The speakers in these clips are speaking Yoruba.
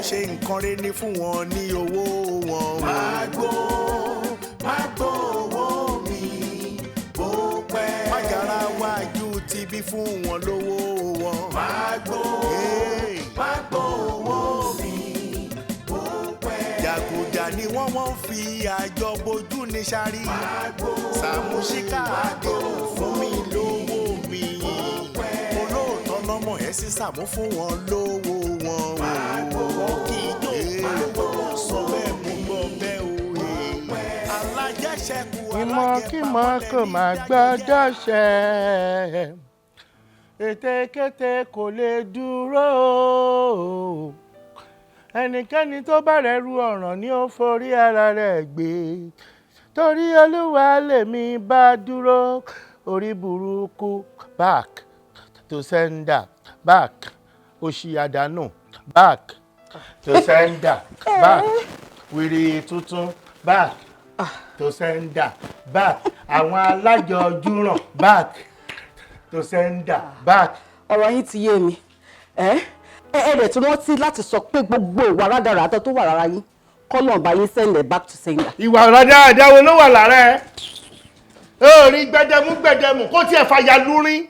Ṣe nǹkan rẹ ní fún wọn ní owó wọn. Má gbó owó mi bó pẹ́. Májàra wájú ti bí fún wọn lówó wọn. Má gbó owó mi bó pẹ́. Jàgùjà ni wọ́n fi àjọ bojú ní sáré. Sàmúsíkà àdéhùn fún mi lówó mi. Olóòótọ́ lọ́mọ ẹ̀ sí Sàmú fún wọn lówó wọn. Wọ́n kì í jó lówó wọn sọ bẹ́ẹ̀ mú gbọ́ bẹ́ẹ̀ o. Alájẹṣẹ́kù Ìmọ̀kímọ̀ kò máa gbọ́dọ̀ ṣẹ, ètekéte kò lè dúró. Ẹnikẹ́ni tó bá rẹ̀ ru ọ̀ràn ni ó forí ara rẹ̀ gbé. Torí Olúwa lèmi bá dúró, orí burúkú back to sender back, òṣì àdánù back to sender back, wèrè tuntun back to sender back, àwọn alájọjúràn back to sender back. Ọ̀rọ̀ yín ti yé mi. Ẹ ẹ rẹ̀ tí wọ́n ti láti sọ pé gbogbo ìwà rádaràdà tó wà lára yín kọ́lọ̀ bá yín send ẹ̀ back to sender. Ìwà rádaràdà wo ló wà lára ẹ? Ó rí gbẹdẹmú gbẹdẹmú kó tiẹ̀ fàyà lúrín.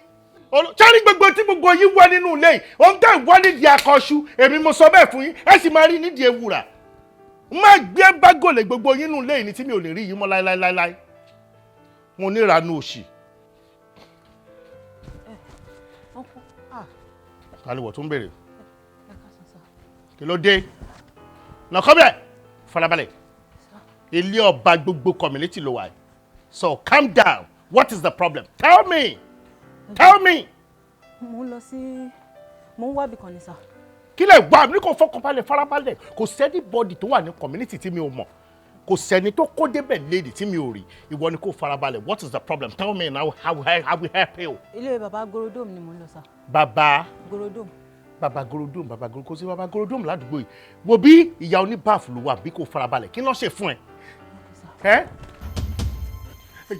Sọ́rí gbogbo tí gbogbo yín wá nínú ilé yìí, òun tẹ̀ wá nídìí akọ́ṣu, èmi mo sọ bẹ́ẹ̀ fún yín, ẹ sì máa rí nídìí ewùrà. Má gbé bágòlè gbogbo yín nínú ilé yìí ní tí mi ò lè rí yín mọ́ láéláéláé. Mo níranu òṣì. Kálíwọ̀ tún béèrè. Kí ló dé? Nàkọ́ bẹ̀ farabalẹ̀. Ilé ọba gbogbo community ló wà yìí. So calm down. What is the problem? Tell me. Tell me. Mo ń lọ sí, mo ń wábì kan ní sà. Kí lẹ̀ wá ní kò fọkànbalẹ̀ farabalẹ̀. Kò sẹ́ni bọ́dì tó wà ní community tí mi ò mọ̀. Kò sẹ́ni tó kó débẹ̀ lédi tí mi ò rí. Ìwọ ni kò farabalẹ̀. What is the problem? Tell me now how I will help you. Ilé bàbá Gorodom ni mo ń lọ sà. Bàbá Gorodom. Bàbá Gorodom, bàbá Gorodom, kò sí bàbá Gorodom ládùúgbò yìí. Wo bí ìyá oníbàfù ló wà bí kò farabalẹ̀. Kí ló ṣe fún ẹ? Ẹ́ ẹ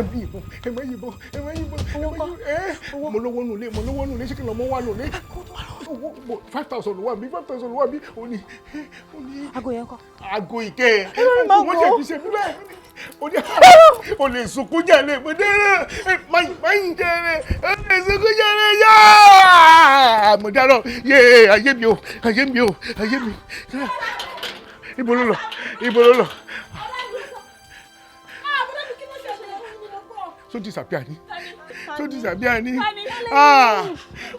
má yìnbọn, ẹ má yìnbọn, ẹ má yìnbọn, ẹ má yìnbọn. Ẹ mo lówó nulẹ̀, mo lówó nulẹ̀, ṣé kí n lọ mọ́ wà nulẹ̀? Owó 5,000 ló wà mí, 5,000 ló wà mí. Ó ní ó ní. Aago yẹn kọ́. Aago ìkẹ́ ẹ̀ wọ́n ṣe fi ṣe mí bẹ́ẹ̀. Ó ní o lè sunkún jẹ̀lẹ̀, mo dé má yìn jẹ̀lẹ̀, o lè sunkún jẹ̀lẹ̀ yá. Mo dáná yé ayé mi o, ayé mi o, ayé mi. Ibo ló lọ? Ibo ló lọ? So disappear ni, so disappear ni. Ah,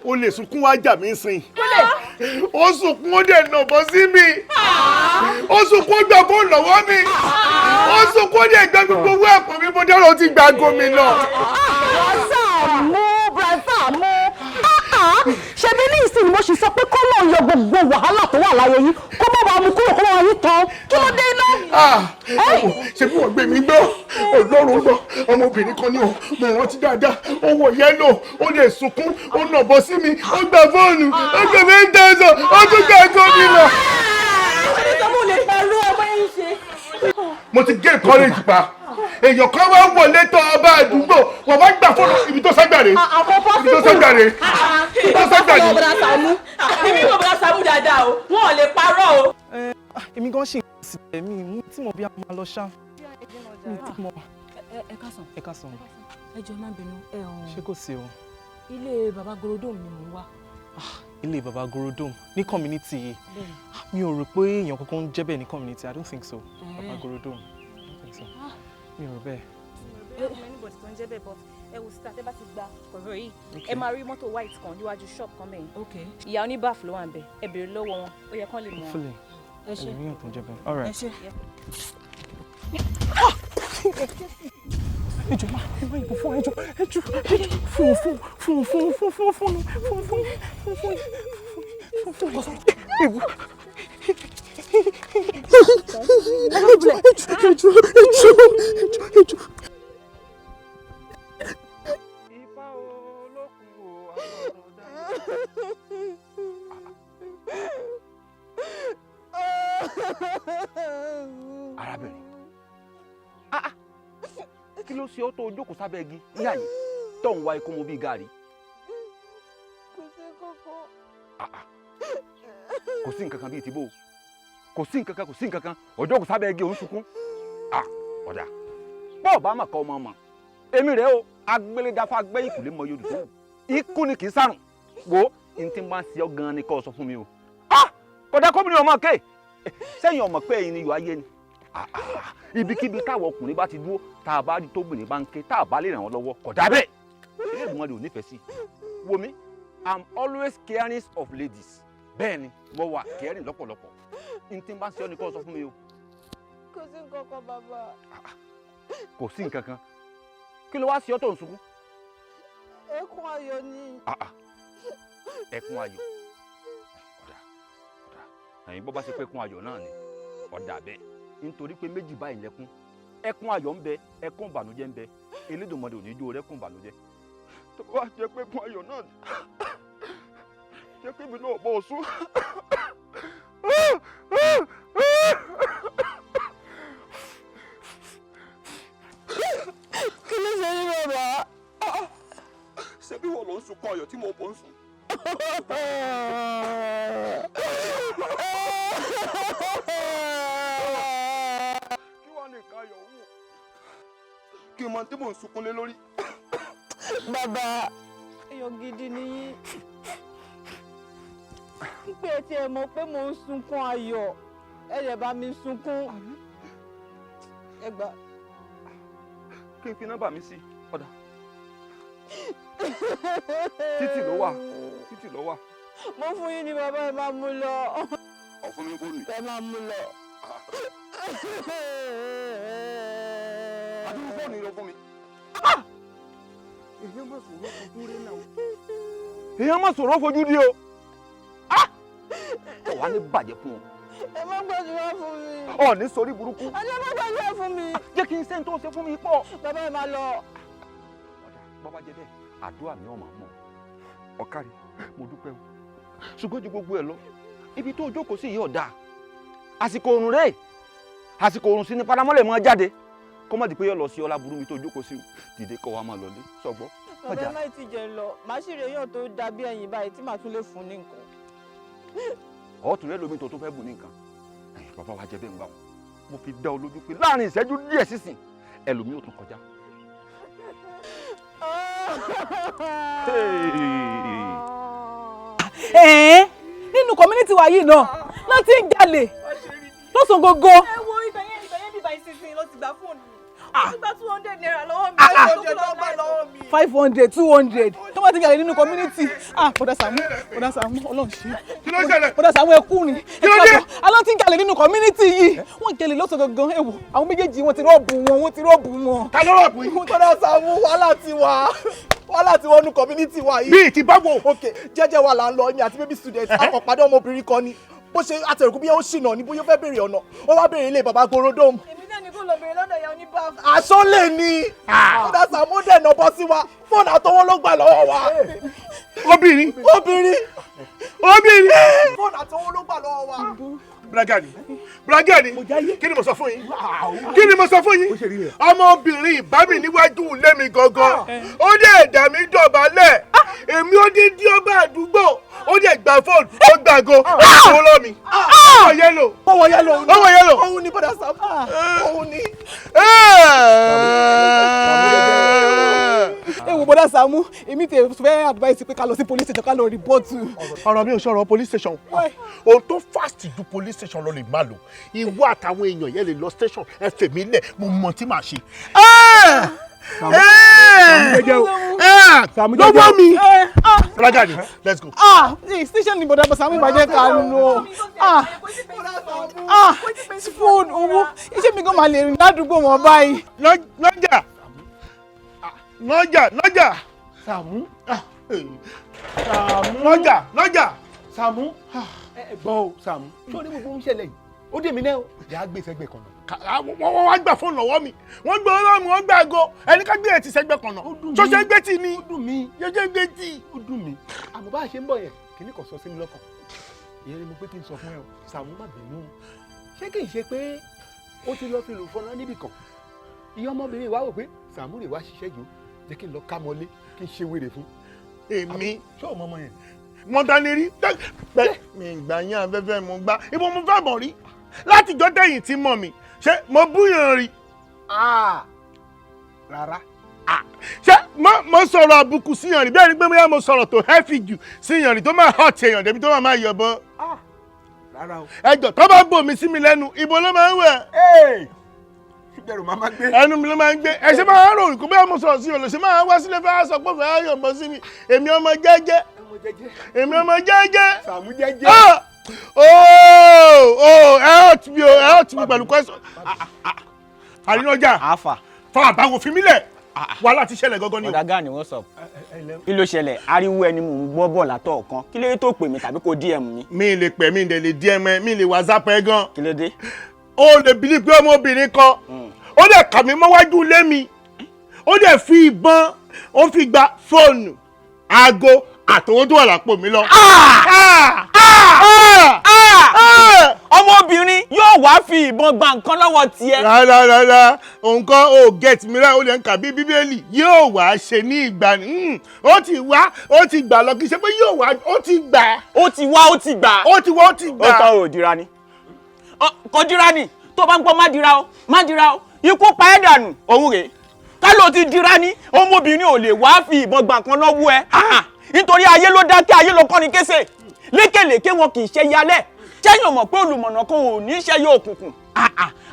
o lè sunkún wá jà mí sìn. Ó sunkún, ó dẹ̀ nà bọ́ sí mi. Ó sunkún, ó gbà fóònù lọ́wọ́ mi. Ó sunkún, ó dẹ̀ gbà gbogbo owó ẹ̀pọ̀ mi. Mo dáná, ó ti gba aago mi lọ. Sàámú, Sàámú, ṣebí ní ìsìn mo sì sọ pé kọ́ lóun yọ gbogbo wàhálà tó wà láyé yín, kó má bàa mú kúrò, kó má bàa yín tán. Kí ló dé iná? Ṣe bí wọ́n gbé mi gbọ́, Ọlọ́run gbọ́, ọmọbìnrin kan ní o, mo rántí dáadáa, ó wọ yellow, ó lè sunkún, ó nà bọ́ sí mi, ó gba fóònù, ó gbé 5,000, ó tún gbé aago mi lọ. Mo ti gé courage pa. Èèyàn kan wá wọlé tán ọba àdúgbò, wọ́n wá gbà fóònù ibi tó ságbàre, ibi tó ságbàre, ibi tó ságbàre. Èmi kò bọ́dá Sàámú dáadáa o, wọn ò lè parọ́ o. Èmi gan ṣì ń síbẹ̀ mi tí mo bí a máa lọ ṣá. Mi tí mo. Ẹ káàsán. Ẹ káàsán. Ẹ jọ̀ọ́, ẹ má bínú. Ẹ ọ̀hún. Ṣé kò sí o? Ilé bàbá Gorodom ni mò ń wá. Ilé bàbá Gorodom ní community yìí? Bẹ́ẹ̀ni. Mi ò rò pé èèyàn kankan ń jẹ́ bẹ́ẹ̀ ní community. I don't think so. Bàbá Gorodom. I don't think so. Mi ò rò bẹ́ẹ̀. Ẹ mọ anybody tó ń jẹ́ bẹ́ẹ̀, but ẹ wò síta, tẹ́ bá ti gba ọ̀rọ̀ yìí, ẹ máa rí mọ́tò white kan níwájú shop kan bẹ́ẹ̀. Ìyá oníbàf ló wà ń bẹ̀. Ẹ béèrè lọ́wọ́ wọn, ó yẹ kán lè mọ̀ wọn. Hopefully. Ẹ ṣé. Ẹlòmíràn tó ń jẹ́ bẹ́ẹ̀. All right. Ẹ ṣé. Ẹ jọ̀ọ́, má ẹ má yìnbọn fún, ẹ jọ̀ọ́, ẹ jọ̀ọ́, ẹ jọ̀ọ́, fún fún fún fún fún fún fún fún fún fún fún fún fún ewu. Ẹ jọ̀ọ́, ẹ jọ̀ọ́, ẹ jọ̀ọ́, ẹ jọ̀ọ́, ẹ jọ̀ọ́. Ifá olókun o, àtọ̀rọ̀ dáyé. Arábìnrin, ah ah, kí ló ṣe ọ́ tó o jókòó sábẹ́ igi níyà yìí tó ń wa ikú mu bíi gàrí? Kò sí kókó. Ah ah. Kò sí nǹkan kan bíi tìbò, kò sí nǹkan kan, kò sí nǹkan kan. Ọjọ́ kò sábẹ́ igi òun sunkún. À ọ̀dà bọ́ọ̀ bá mà kọ́ ọmọ ọmọ èmi rẹ̀ o, agbélédáfá gbẹ́yìn kò lè mọ yorùbá tó ikú ni kì í sàrùn. Wo n tí máa ń ṣe ọ́ gan-an ni kò sọ fún mi o. Kódà kóbìnrin ọmọ ké sẹ́yìn ọmọ pé ẹ̀yin ni yóò ayé ni. Ibikíbi táwọn ọkùnrin bá ti dúró, tá a bá rí tóbìnrin bá ń ké, tá a bá lè ràn wọ́n lọ́wọ́, kódà bẹ́ẹ̀ ilé ìgbìmọ̀ rẹ̀ ò nífẹ̀ẹ́ sí. Wo mi, I'm always caring of ladies. Bẹ́ẹ̀ ni mo wà caring lọ́pọ̀lọpọ̀. N tí máa ń ṣe ọ́ ni kò sọ fún mi o. Kò sí nǹkan kan bàbá. Kò sí nǹkan kan. Kí ló wá sí ọ́ tó ń sunkún? Ẹkún ayọ̀ ni. Ẹkún ayọ̀. Ọ̀dà ọ̀dà ẹ̀yin bọ́ bá ṣe pé ẹkún ayọ̀ náà ni ọ̀dà bẹ́ẹ̀, nítorí pé méjì báyìí lẹ́kún. Ẹkún ayọ̀ ń bẹ, ẹkún ìbànújẹ́ ń bẹ. Elédùmarè ò ní jó rẹ́kún ìbànújẹ́. Tó bá jẹ́ pé ẹkún ayọ̀ náà ni, jẹ́ pé èmi náà bọ̀ ọ́ sún. Kí ló ṣe yín bàbá? Ṣé bí wọ́n lọ ń sunkún ayọ̀ tí mo bọ̀ ń sùn? Kí wàá lè ka ayọ̀ wò? Kí n mọ tí mò ń sunkún lé lórí. Bàbá, èèyàn gidi ni yín. Pípé ẹ tiẹ̀ mọ̀ pé mò ń sunkún ayọ̀, ẹ lè bá mi sunkún. Ẹ gbà. Kí n fi nọ́mbà mi sí ọ̀dà. Títì ló wà, títì ló wà. Mo fún yín ní bàbá, ẹ máa mú lọ. Ó fún mi fóònù. Ẹ máa mú lọ. Àdúgbò fóònù yìí lọ fún mi. Èèyàn má sọ̀rọ̀ fojú rí náà o. Èèyàn má sọ̀rọ̀ fojú rí o. Ọ̀ wá ní bàjẹ́ fún ọ. Ẹ má gbàdúrà fún mi. Ọ̀ ní sọrí burúkú. Ẹ má gbàdúrà fún mi. Jẹ́ kí n ṣe ń tó ṣe fún mi pọ̀. Bàbá ẹ máa lọ. Ọ̀dà bàbá jẹ bẹ́ẹ̀, àdúrà mi ò máa mọ̀. Ọ̀kárí, mo dúpẹ́ o. Ṣùgbọ́n ju gbogbo ẹ̀ lọ, ibi tó jókòó sí yìí ọ̀dà. Àsìkò òrùn rèé. Àsìkò òrùn sí ni paramọ́lẹ̀ máa jáde. Kó má di pé yóò lọ sí ọlá burú mi tó jókòó sí o. Dìde kọ́ wa máa lọ lé sọgbọ́. Bàbá ẹ má ti jẹ lọ, màá sì rèéyàn tó dàbí ẹ̀yìn báyìí tí màá tún lè fún ní nǹkan. Ọ̀tún rẹ lómi tó tún fẹ́ bù ní nǹkan. Bàbá wa jẹ bẹ́ẹ̀ ń gbà wọn. Mo fi dá ọ lójú pé láàrin ìṣẹ́jú díẹ̀ sísìn, ẹlòmíì ò tún kọjá. Ẹ̀ẹ́n nínú community wa yìí náà ló ti ń jalè lọ́sàn-án gógó. Ẹ wo ibẹ̀ yẹn bíbá ìsinsin ló ti gba fóònù mi. Ó ti gba 200 naira lọ́wọ́ mi. 500 lọ́wọ́ mi. 500, 200 tó bá ti jalè nínú community. Ah, bọ̀dà Sàámú, bọ̀dà Sàámú, Ọlọ́run ṣe. Kí ló ṣẹlẹ̀? Bọ̀dà Sàámú, ẹ kú ni. Kí ló dé? Alọ́ ti ń jalè nínú community yìí. Wọ́n jalè lọ́sàn-án gangan. Ẹ wo àwọn méjèèjì wọ́n ti rọ́ọ̀bù wọn, wọ́n ti rọ́ọ̀bù wọn. Ta ló rọ́ọ̀bù yìí? Bọ̀dà Sàámú, wàhálà ti wà. Wàhálà ti wọnú community wa yìí. Bíi ti báwo? Ok, jẹ́jẹ́ wa là ń lọ, èmi àti baby student, a kàn pàdé ọmọbìnrin kan ni. Bó ṣe àtẹ̀rùkú bí ó ṣìnà ni bóyá ó fẹ́ béèrè ọ̀nà, ó wá béèrè ilé bàbá Gorodom. Èmi náà ni kò lọ béèrè lọ́dọ̀ ìyá oníbàf. Aṣọ lè ní. Bọ̀dà Sàámú dẹ̀ nà bọ́ sí wa, fóònù àtọwọ́ ló gbà lọ́wọ́ wa. Obìnrin. Obìnrin. Obìnrin. Fóònù àtọwọ́ ló gbà lọ́wọ́ wa. Bragani, Bragani, kí ni mo sọ fún yín? Kí ni mo sọ fún yín? Ọmọbìnrin ìbá mi níwájú ilé mi gangan, ó dẹ̀ dà mí dọ̀bálẹ̀, èmi ó dín dín ọba àdúgbò, ó dẹ̀ gba fóònù, ó gbàgo, ó gbowó lọ́ mi. Ó wọ yẹ́lò. Ó wọ yẹ́lò. Ó wọ yẹ́lò. Òun ni Bọ̀dà Sàámú. Òun ni. Ẹ wo Bọ̀dà Sàámú, èmi tẹ fẹ́ advice pé ká lọ sí police station ká lọ report. Ọ̀rọ̀ mi ò sọ̀rọ̀ police station. Ohun tó fast ju police station lọ lè má lò. Ìwọ àtàwọn èèyàn yẹn lè lọ station, ẹ fèmí lẹ̀, mo mọ tí màá ṣe. Lọ́wọ́ mi. Bragani, let's go. Ah, station ni Bọ̀dà Sàámú ìbàjẹ́ ká lọ. Ah, ah, fóònù owó, iṣẹ́ mi gan máa lè rìn ládùúgbò wọn báyìí. Lọ́jà, lọ́jà, lọ́jà. Sàámú. Sàámú. Lọ́jà, lọ́jà. Sàámú. Ẹ gbọ́ o, Sàámú. Sórí gbogbo ń ṣẹlẹ̀ yìí, ó dè mí náà o. Yàá gbé sẹ́gbẹ̀ kan náà. Wọ́n wá gbà fóònù lọ́wọ́ mi. Wọ́n gbé ọlọ́run, wọ́n gbà ago. Ẹni ká gbé ẹ̀ ti sẹ́gbẹ̀ kan náà. Ṣọṣẹ́ gbé tì ní. Ó dùn mí. Ṣọṣẹ́ gbé tì. Ó dùn mí. Àmọ́ bá a ṣe ń bọ̀ yẹn, kìíní kan sọ sí mi lọ́kàn. Ìyẹn ni mo pé kí n sọ fún ẹ o. Sàámú má bínú o. Ṣé kì í ṣe pé ó ti lọ fi lù fọlá níbì kan? Ìyá ọmọbìnrin wa wò pé Sàámú rè wá ṣiṣẹ́ yìí o. Jẹ́ kí n lọ ká mọ́lé kí n ṣe wèrè fún. Èmi. Ṣé o mọ ọmọ yẹn? Mo dání rí pẹ́ mi ìgbà yín afẹ́fẹ́ mo gbá ibo mo fẹ́ bọ̀ rí látijọ́ tẹ̀yìn tí mọ̀ mi, ṣé mo búyàn rí? Rárá. Ṣé mo sọ̀rọ̀ àbùkù síyàn rí? Bẹ́ẹ̀ ni pé bóyá mo sọ̀rọ̀ tó heavy jù síyàn rí tó máa hot èèyàn débi tó máa yọ̀ bọ́. Rárá o. Ẹjọ́ tó bá bò mí sí mi lẹ́nu, ibo ló máa ń wẹ̀? Bẹ̀rù máa máa gbé. Ẹnu mi ló máa ń gbé. Ẹ ṣe máa ń rò kó bóyá mo sọ̀rọ̀ sí yàn lọ ṣe máa wá sílé fẹ́ sọ pé fẹ́ yọ̀ bọ́ sí mi. Èmi ọmọ jẹ́jẹ́. Èmi ọmọ jẹ́jẹ́. Sàámú jẹ́jẹ́. Oh, ẹ hurt mi o, ẹ hurt mi pẹ̀lú question. Àrínájà. Àfà. Fa àbáwò fi mí lẹ̀. Wàhálà ti ṣẹlẹ̀ gangan ni o. Ọ̀dà Gani, what's up? Kí ló ṣẹlẹ̀? Ariwo ẹni mò ń gbọ́ bọ̀ látọ̀ kan. Kí ló dé tó pè mí tàbí kó DM mi? Mi lè pè, mi lè DM ẹ, mi lè WhatsApp ẹ gan. Kí ló dé? O lè believe pé ọmọbìnrin kan, ó dẹ̀ kà mí mọ́wájú ilé mi, ó dẹ̀ fi ìbọn, ó fi gba fóònù, aago àtòwó tó wà lápò mi lọ. Ọmọbìnrin yóò wá fi ìbọn gba nǹkan lọ́wọ́ tiẹ̀. Rárá rárá, nǹkan ò get mi rárá, ó lè ń kà bí Bíbélì yóò wá ṣe ní ìgbà ni ó ti wá, ó ti gbà lọ, kì í ṣe pé yóò wá, ó ti gbà. Ó ti wá, ó ti gbà. Ó ti wá, ó ti gbà. Ó tọ́ ò dira ni. Kò dira ni, tó bá ń gbọ́ má dira o, má dira o, ikú pa ẹ́ dànù, òun rèé. Ká ló ti dira ni, ọmọbìnrin ò lè wá fi ìbọn gba nǹkan lọ́wọ́ ẹ. Nítorí ayé ló dákẹ́, ayé ló kọ́ni kése. Lékèlékè wọn kì í ṣe yálẹ̀. Ṣẹ́yìn ò mọ̀ pé olùmọ̀nà kan ò ní ṣe yóò òkùnkùn.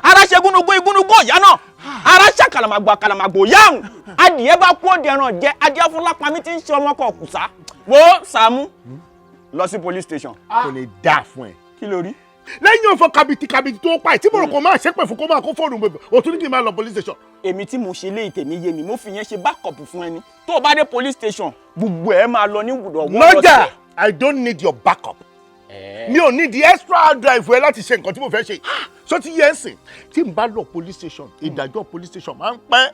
Ara ṣe gúnugún, igúnugún ọ̀yá náà. Ara ṣe kàlàmàgbò, àkàlàmàgbò yáhùn. Adìyẹ bá kú òde ẹran jẹ, adìyẹ fún lápamí tí ń ṣe ọmọ kan kùsà. Wo Sàámú, lọ sí police station. Kò lè dáa fún ẹ. Kí ló rí? Lẹ́yìn òfò kàbìtì kàbìtì tó pa ẹ̀ tí mo rò kó máa ṣépè fún kó máa kó fóònù bèbè, o tún ní kí n máa lọ police station. Èmi tí mo ṣe léyìí tèmi yé mi, mo fi yẹn ṣe backup fún ẹni. Tó o bá dé police station, gbogbo ẹ máa lọ ní wùdọ̀ wọ́n. Lọ́jà, I don't need your backup. Mi ò ní the extra hard drive ẹ láti ṣe nǹkan tí mo fẹ́ ṣe. So ti yẹ ẹ sìn, tí n bá lọ police station, ìdájọ́ police station máa ń pẹ́.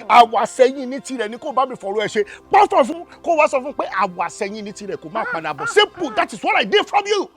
Àwàsẹ́yìn ní tirẹ̀ ni kó bá mi fọ̀rọ̀ ẹ ṣe pọ́fọ̀ fún, kó wá sọ fún pé àwàsẹ́yìn ní tirẹ̀ kó má padà bọ̀. Simple, that is what I did from you.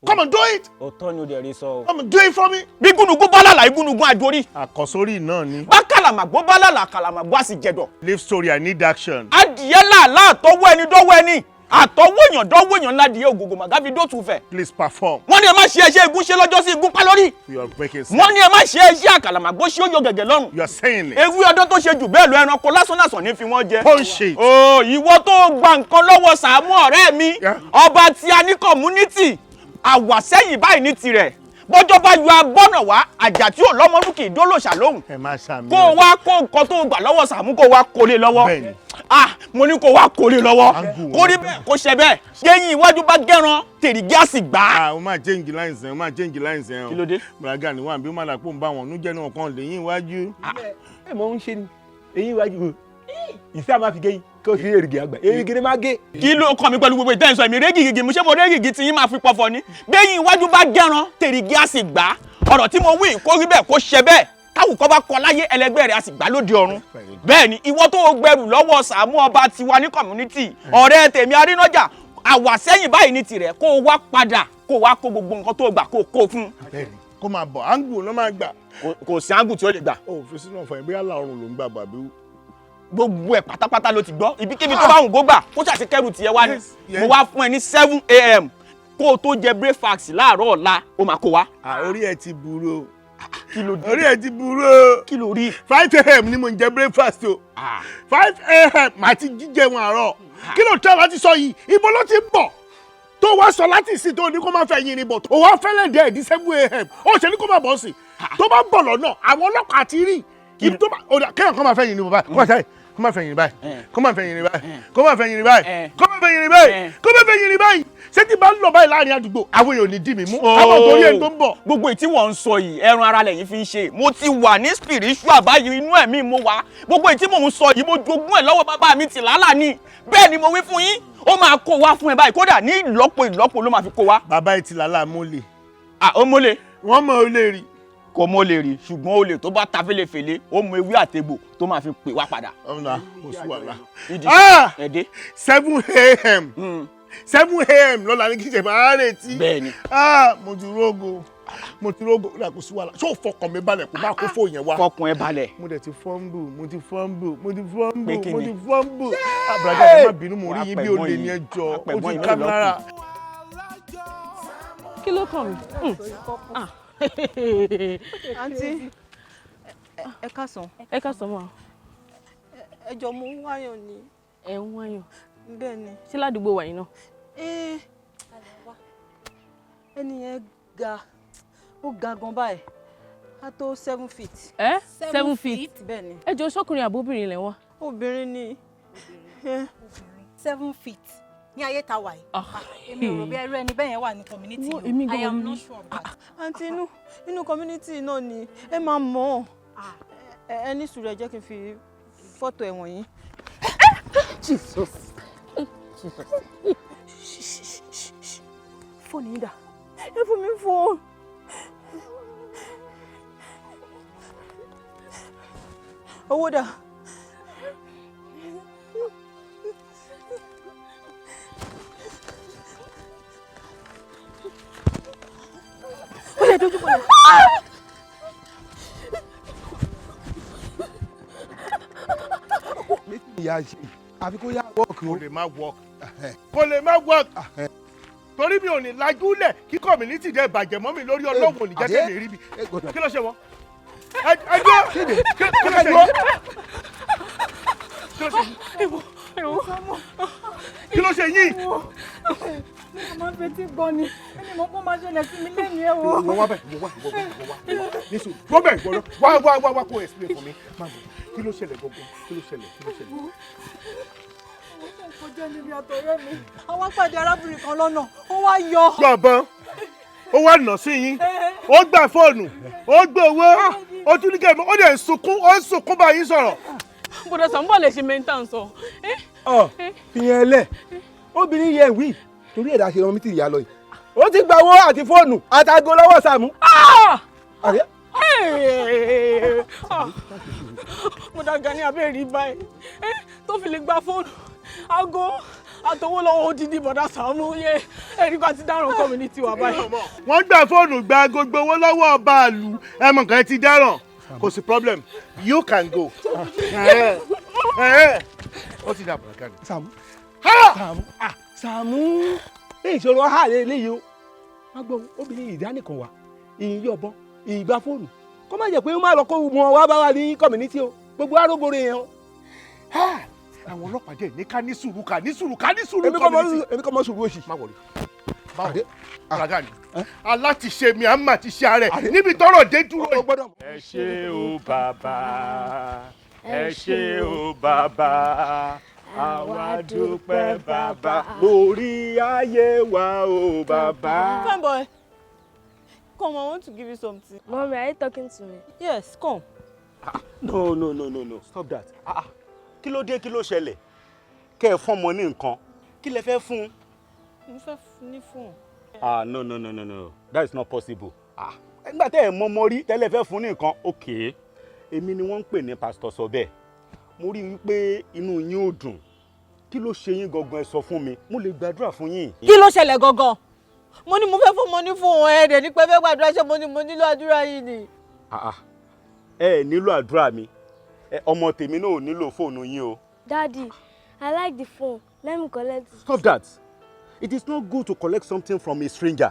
Come and do it. Òótọ́ ni o dẹ̀ rí sọ o. Come and do it for me. Bí gúnugún bá lálàá, igúnugún àjòrí. Àkọ́sórí náà ni. Bá kàlàmàgbó bá lálàá, kàlàmàgbó á sì jẹ̀dọ̀. Leave story, I need action. Adìyẹ làálàá àtọwọ́ ẹni dọ́wọ́ ẹni, àtọwọ́ èèyàn dọ́wọ́ èèyàn ńlá adìyẹ ògògò màgá fi dóòtú fẹ̀. Please perform. Wọ́n ní ẹ má ṣe ẹṣẹ́ igún ṣe lọ́jọ́ sí igún pa lórí. You are breaking sense. Wọ́n ní ẹ má ṣe ẹṣẹ́ àkàlàmàgbó ṣe ó yọ gẹ̀gẹ̀ lọ́rùn. You are saying it. Ewé ọdún tó ṣe jù bẹ́ẹ̀ lọ, ẹranko lásán lásán ní fi wọ́n jẹ. Punch it. O ìwọ tó gba nǹkan lọ́wọ́ Sàámú ọ̀rẹ́ mi, ọba tí a ní community, àwàsẹ́yìn báyìí ní tirẹ̀. Bọ́jọ́ bá yọ abọ́nà wá, àjà tí ò lọ́mọdún kì í dólòṣà lóhùn. Ẹ má ṣàmì. Kó o wá kó nǹkan tó gbà lọ́wọ́ Sàámú, kó o wá kó lé lọ́wọ́. Bẹ́ẹ̀ni. Ah, mo ní kó o wá kó lé lọ́wọ́. Kó rí bẹ́ẹ̀, kó ṣe bẹ́ẹ̀. Yéyìn iwájú bá gẹ́ran, tèrìgì á sì gbà á. Ah, o máa change lines ẹ, o máa change lines ẹ o. Kí ló dé? Bùrọ̀gà ni wà bí ó máa dàpọ̀ ń bá wọn nújẹ́ náà kan lẹ́yìn iwájú. Ẹ mọ̀ ń ṣe ni eyín iwájú ìfẹ́ àmà fi gẹ́yìn kí o fi èrìgì àgbà èrìgì ni máa gé. Kí ló kàn mí pẹ̀lú gbogbo ìtẹ́sọ̀ èmi régìgì mo ṣé mo régìgì tí yín máa fi pọ̀fọ̀ ni. Bẹ́yìn iwájú bá gẹ́ran, tèrìgì á sì gbà á. Ọ̀rọ̀ tí mo wí kó rí bẹ́ẹ̀, kó ṣe bẹ́ẹ̀. Táwùkọ́ bá kọ láyé, ẹlẹgbẹ́ rẹ̀ á sì gbà lóde ọ̀run. Bẹ́ẹ̀ ni ìwọ tó gbẹrù lọ́wọ́ Sàámú ọba tiwa ní community, ọ̀rẹ́ tèmi Arínájà, àwàsẹ́yìn báyìí ní tirẹ̀, kó o wá padà, kó o wá kó gbogbo nǹkan tó gbà, kó o kó fún. Bẹ́ẹ̀ni, kó máa bọ̀, áńgù ló máa gbà. Kò sí áńgù tí ó lè gbà. O fi sínú ọ̀fọ̀ yẹn, bóyá láọ̀run ló ń gbà bàbí. Gbogbo ẹ̀ pátápátá ló ti gbọ́, ibikíbi tó bá wùn kó gbà, kó ṣàti kẹ́rù tiẹ̀ wá ni. Mo wá fún ẹ ní 7 a.m. kó o tó jẹ breakfast láàárọ̀ ọ̀la, ó máa kó wa. Orí ẹ ti burú o. Kí ló dé? Orí ẹ ti burú o. Kí ló rí? 5 a.m. ni mo ń jẹ breakfast o. 5 a.m. màá ti jíjẹ wọn àárọ̀. Kí ló tẹ́ láti sọ yìí? Ibo ló ti ń bọ̀ tó wá sọ láti ìsìn tó ní kó máa fẹ́ yin ni bọ̀ tó wá fẹ́lẹ̀ dẹ́ ẹ̀dí 7 a.m.? Ó ṣe ní kó máa bọ̀ sí tó bá ń bọ̀ lọ́nà, àwọn ọlọ́pàá ti rí ibi tó bá kéèyàn kó máa fẹ́ yin ni bọ̀ báyìí, kó máa sáré, kó máa fẹ́ yin ni báyìí, kó máa fẹ́ yin ni báyìí, kó máa fẹ́ yin ni báyìí, kó máa fẹ́ yin ni báyìí, kó máa fẹ́ yin ni báyìí. Ṣé tí bá ń lọ báyìí láàrin àdúgbò, àwọn èèyàn ò ní dì mí mú káwọn torí ẹni tó ń bọ̀? Gbogbo èyí tí wọ́n ń sọ yìí, ẹran ara lẹ́yìn fi ń ṣe. Mo ti wà ní spiritual báyìí, inú ẹ̀mí mo wà. Gbogbo èyí tí mò ń sọ yìí, mo jogún ẹ̀ lọ́wọ́ bàbá mi tì lálà ni. Bẹ́ẹ̀ ni mo wí fún yín, ó máa kó wá fún ẹ báyìí, kódà ní ìlọ́po ìlọ́po ló máa fi kó wá. Bàbá ẹ ti lálà mólè. Ah, ó mólè. Wọ́n mọ̀ ó lè rí. Kò mọ lè rí, ṣùgbọ́n olè tó bá ta fẹ́lẹ́fẹ́lẹ́, ó mú ewé àtegbò tó máa fi pè wá padà. Ọ̀nà kò sí wàhálà. Ìdí ẹ̀dẹ́. 7 a.m., 7 a.m. lọ́la ní kí n ṣe máa retí. Bẹ́ẹ̀ni. Ah, mo ti rógo. Mo ti rógò rà, kò sí wàhálà. Ṣé o fọkàn mi balẹ̀ kó má kó fóònù yẹn wá? Fọkàn ẹ balẹ̀. Mo dẹ̀ ti fọ́nbù, mo ti fọ́nbù, mo ti fọ́nbù, Pé kí mo ni? ti fọ́nbù. Àbúrájà, ẹ má bínú, mo rí yín bí olè ní ẹjọ́. Ó ti ká mi lára. Kí ló kàn mí? Ah. Àǹtí, ẹ káàsán. Ẹ káàsán ma. Ẹ jọ̀ọ́, mo ń wáyàn ni. Ẹ ń wáyàn? Bẹ́ẹ̀ ni. Ṣé ládùúgbò wa yìí náà? Ẹ ẹni yẹn ga, ó ga gan báyìí, á tó 7 feet. Ẹ 7 feet? Bẹ́ẹ̀ ni. Ẹ jọ, ṣọkùnrin àbóbìnrin lẹ wá? Obìnrin ni. 7 feet ní ayé ta wà yìí? Èmi ò rò bí ẹrú ẹni bẹ́ẹ̀ yẹn wà ní community Wo, o. èmi gan I am ò not rí. sure of that. Àǹtí, inú community náà ni, ẹ máa mọ̀ ọ́. Ẹ ní sùúrù, ẹ jẹ́ kí n fi fọ́tò ẹ̀ wọ̀nyí. Jesus. Jesus. Fóònù yín dà? Ẹ fún mi fóònù. Owó dà? Ó lè dojú bọ̀lẹ̀. Ìyá ṣe àfi kó yá work o. Kò lè má work, kò lè má work, torí mi ò ní lajúlẹ̀ kí community dẹ̀ bàjẹ́ mọ́ mi lórí. Ọlọ́run ò ní jẹ́ kí mi rí bi. Kí ló ṣe wọ́n? Ẹ dúró, kí ló ṣe yín? Kí ló ṣe yín? Kí ló ṣe yín? Mo máa ń fetí gbọ́ ni, ẹni mo kó máa ṣẹlẹ̀ sí mi lẹ́nu ẹ̀ wò. Ìwọ wá bẹ̀, ìwọ wá, ìwọ wá, ìwọ wá nísù gbọ́ bẹ̀, ìwọ lọ wá wá wá wá, kó explain fún mi. Má bọ̀, kí ló ṣẹlẹ̀ gbọ́gbọ́? Kí ló ṣẹlẹ̀? Kí ló ṣẹlẹ̀? Kọjá níbi àtọ̀rẹ́ mi. Àwọn pàdé arábìnrin kan lọ́nà, ó wá yọ. Gbọ̀ngbọ̀n ó wá nà sí yín, ó gbà fóònù, ó gbé owó, ó tún ní kẹ́ ó dẹ̀ ń sunkún, ó ń sunkún bá yín sọ̀rọ̀. Bọ̀dọ̀ Sàmbọ̀ lè ṣe mẹ́ńtà ń sọ. Ọ fìyẹn lẹ, obìnrin yẹn wí torí ẹ̀dá ṣe rán mi tì ìyá lọ yìí, ó ti gba owó àti fóònù àtàgò lọ́wọ́ Sàámú. Àrẹ. Mo dàgbà ní abẹ́ rí báyìí tó fi lè gba fóònù, aago àtọwọ́ lọ́wọ́ odidi bọ̀dá Sàámú yẹ ẹ̀rí kan ti dáràn community wa báyìí. Wọ́n gbà fóònù, gba gbogbo owó lọ́wọ́ ọba àlù, ẹ mọ̀ nǹkan, ẹ ti dáràn, kò sí problem, you can go. Ó ti dà bọ̀dá Gani. Sàámú, Sàámú, ah, Sàámú, ní ìṣòro ha lè léyìí o. Má gbọ́, obìnrin ìdánìkan wà, ìyìn yọ̀bọ̀n, ìgbà fóònù, kó má jẹ́ pé ó má lọ kó wọn wá bá wa ní community o, gbogbo arógore yẹn o. Àwọn ọlọ́pàá dẹ̀ ní ká ní sùúrù, ká ní sùúrù, ká ní sùúrù. Èmi kọ́ mọ, èmi kọ́ mọ sùúrù òsì. Má wọlé báwo, bọ̀dá Gani, alátiṣe mi à ń mà ti ṣe ara ẹ̀ níbi tọ́rọ̀ dé dúró yìí. Ẹ ṣé o bàbá, ẹ ṣé o bàbá, àwa dúpẹ́ bàbá lórí ayé wa o bàbá. Fine boy, come, I want to give you something. Mommy, are you talking to me? Yes, come. No, no, no, no, no, stop that. Ah ah, kí ló dé? Kí ló ṣẹlẹ̀? Kẹ́ ẹ fún ọmọ ní nǹkan, kí lẹ fẹ́ fún un? Mo fẹ́ ní fóònù. Ah, no, no, no, no, no, that is not possible. Ah, nígbà tẹ́ ẹ̀ mọ ọmọ rí tẹ́lẹ̀ fẹ́ fún ní nǹkan. Ok, èmi ni wọ́n ń pè ní pásítọ̀ sọ bẹ́ẹ̀. Mo rí i wípé inú yín ò dùn. Kí ló ṣe yín gangan? Ẹ sọ fún mi, mo lè gbàdúrà fún yín. Kí ló ṣẹlẹ̀ gangan? Mo ní mo fẹ́ fún mo ní fóònù, ẹ dẹ̀ ní pé fẹ́ gbàdúrà. Ṣé mo ní mo nílò àdúrà yìí ni? Ah ah, ẹ ẹ nílò àdúrà mi. Ẹ ọmọ tèmi náà ò nílò fóònù yín o. Daddy, I like the phone. Let me collect it. Stop that. It is not good to collect something from a stranger.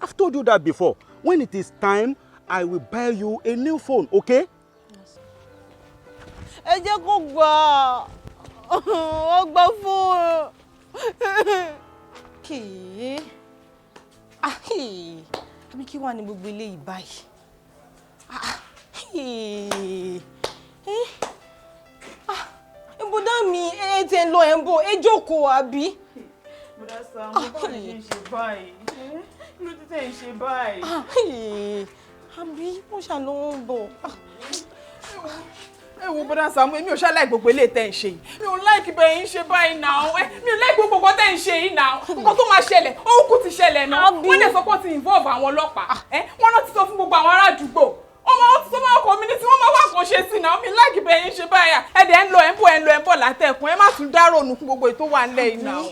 I've told you that before. When it is time, I will buy you a new phone, okay? Ẹ jẹ́ kó gbà á, ó gbà fóònù. Kèé, àbí kí wàá ní gbogbo eléyìí báyìí? Ah, eh, ah, ibùdó mi, ẹ ti ń lọ, ẹ ń bọ̀, ẹ jókòó àbí. Bùdá Sàámú, báwo lè ṣe ń ṣe báyìí? Kí ló dé tẹ̀ ń ṣe báyìí? Àbí wọ́n ṣàlọ́wọ́ ń bọ̀. Ẹ wo, bọ́dá Sàámú, èmi ò ṣáláì gbogbo eléyìí tẹ́ ń ṣe yìí. Mi ò like bẹ́ẹ̀ ń ṣe báyìí náà. Ẹ mi ò like gbogbo nǹkan tẹ́ ń ṣe yìí náà. Nǹkan tó máa ṣẹlẹ̀, ó kú ti ṣẹlẹ̀ náà. Wọ́n lè sọ pé ó ti involve àwọn ọlọ́pàá. Ẹ wọ́n náà ti sọ fún gbogbo àwọn ará àdúgbò. Ọmọ wọn ti sọ fún àwọn community, wọ́n máa wá kàn ṣe sí náà. Mi like bẹ́ẹ̀ ń ṣe báyìí. Ẹ dẹ̀ ń lọ, ẹ̀ ń bọ̀, ẹ̀ ń lọ, ẹ̀ ń bọ̀ látẹ̀kùn. Ẹ má tún dárò nù fún gbogbo ètò wà ńlẹ̀ yìí náà.